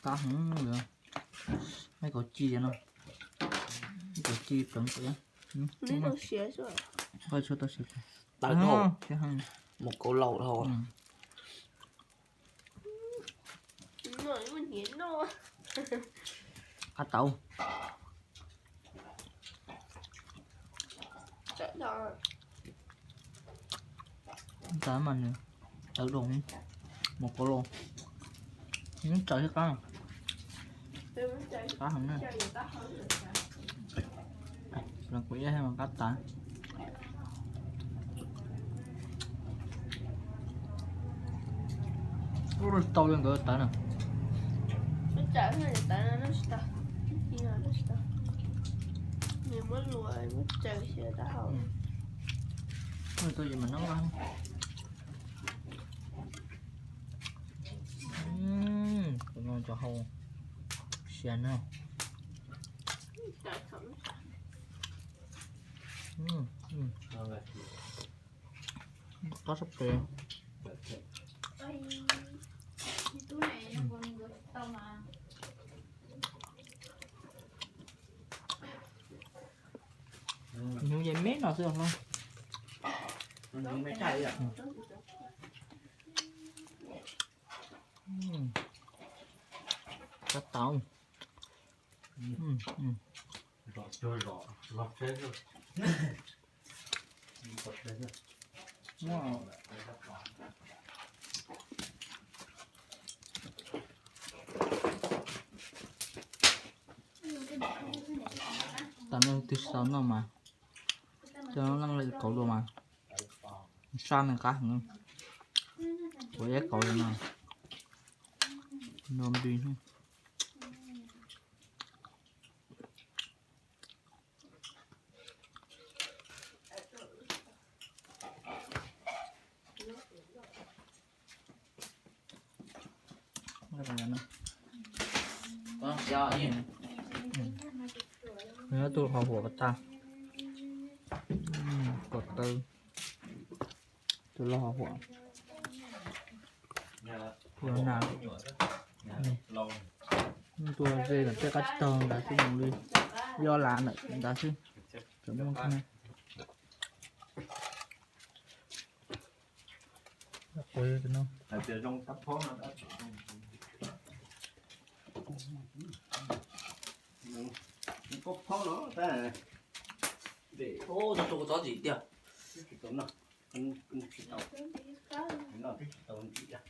Qab heev li. Ib kaum ci no. Ib kaum ci pleev tau. Qaj tshuaj tau siav. Mus kauv laus dhau. Qab tau. Ntawd mas nws tawv doo, mus kauv laus, nws txawv thiab qab, qab heev na. Los kuv ib mas qab tas. Ub, tsis tau li nkawd tawv na. Tau yim mas nab laj. Tus no cov hau siav na. Qab sab pem. Nws yeej me no xwb os. Qab tau. Tam no twb tsis tau noj mas, coj leej li kauv dua mas, sab nws qab heev. Kuv ib kauv li no, no npis. Tus qhov huam pas tas, kom taw, tus loj qhov huam. Yog nas, tua ze ntawm tej qab tsis taug ntawd xwb, mus li yog lam ntawm ntawd xwb. Tseem muaj Txhob txhob txhob ntsim tiag. Tsis tau, tsis tau ntsim.